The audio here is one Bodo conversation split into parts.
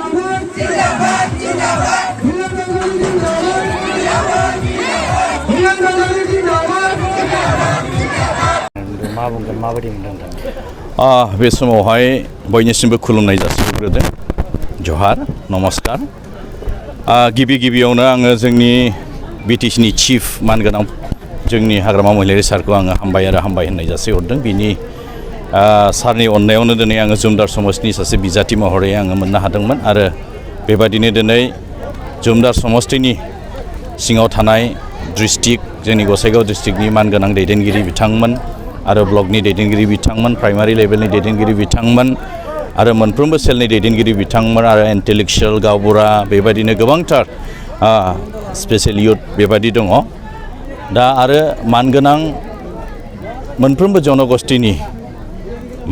बे समावहाय बयनिसिमबो खुलुमनाय जासिहरग्रोदों जहार नमस्कार गिबियावनो आङो जोंनि बिटिसिनि चिफ मानगोनां जोंनि हाग्रामा महिलारि सारखौ आङो हामबाय होननाय जासिहरदों बिनि सारनि अननायावनो दिनै आङो जुमदार समाजनि सासे बिजाथि महरै आङो मोननो हादोंमोन आरो बेबादिनो दिनै जुमदार समष्टिनि सिङाव थानाय डिस्ट्रिक्ट जोंनि गसाइगाव डिस्ट्रिक्टनि मानगोनां दैदेनगिरि बिथांमोन आरो ब्लकनि दैदेनगिरि बिथांमोन प्राइमारि लेभेलनि दैदेनगिरि बिथांमोन आरो मोनफ्रोमबो सेलनि दैदेनगिरि बिथांमोन आरो इन्टेलेक्चुयेल गावबुरा बेबायदिनो गोबांथार स्पेशेल युथ बेबायदि दङ दा आरो मानगोनां मोनफ्रोमबो जनगोष्ठीनि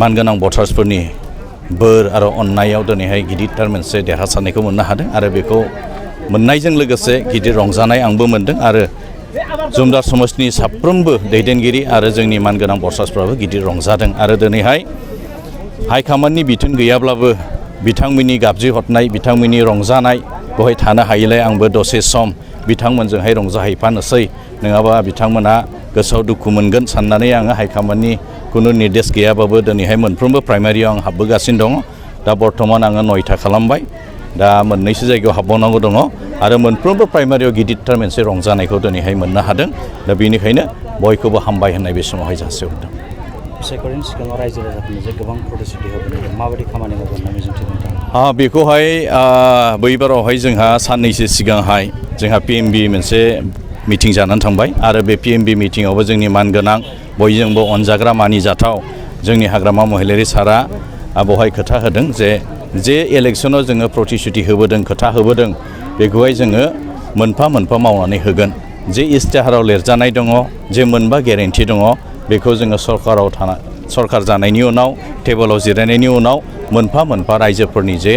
मानगोनां भटार्सफोरनि बोर आरो अननायाव दिनैहाय गिदिरथार मोनसे देरहासारनायखौ मोननो हादों आरो बेखौ मोननायजों लोगोसे गिदिर रंजानाय आंबो मोनदों आरो जुमदार समाजनि साफ्रोमबो दैदेनगिरि आरो जोंनि मानगोनां भटार्सफ्राबो गिदिर रंजादों आरो दिनैहाय हाइकमान्डनि बिथोन गैयाब्लाबो बिथांमोननि गाबज्रिहरनाय बिथांमोननि रंजानाय बेवहाय थानो हायैलाय आंबो दसे सम बिथांमोनजोंहाय रंजाहैफानोसै नङाबा बिथांमोना गोसोआव दुखु मोनगोन साननानै आङो हाइकमान्डनि खुनु निर्देश गैयाबाबो दिनैहाय मोनफ्रोमबो प्राइमारियाव आं हाबबोगासिनो दङ दा बर्तमान आङो 9था खालामबाय दा मोननैसो जायगायाव हाबबावनांगौ दङ आरो मोनफ्रोमबो प्राइमारियाव गिदिरथार मोनसे रंजानायखौ दिनैहाय मोननो हादों दा बेनिखायनो बयखौबो हामबाय होननाय बे समावहाय जासिहरदों बिसायख'थिनि सिगाङाव रायजो राजाफोरनो जे गोबां प्रतिश्रुति होबोदों माबायदि खामानि मावगोन होनना मिजिंथिदों नोंथाङा बेखौहाय बैबारावहाय जोंहा साननैसो सिगांहाय जोंहा PMB मोनसे मिटिं जानानै थांबाय आरो बे PMB मिटिङावबो जोंनि मानगोनां बयजोंबो अनजाग्रा मानिजाथाव जोंनि हाग्रामा महिलारि सारा बेवहाय खोथा होदों जे इलेक्सनाव जोङो प्रतिश्रुति होबोदों खोथा होबोदों बेखौहाय जोङो मोनफा मोनफा मावनानै होगोन जे इस्तेहाराव लिरजानाय दङ जे मोनबा गेरेन्टि दङ बेखौ जोङो सरकार जानायनि उनाव टेबोलाव जिरायनायनि उनाव मोनफा मोनफा रायजोफोरनि जे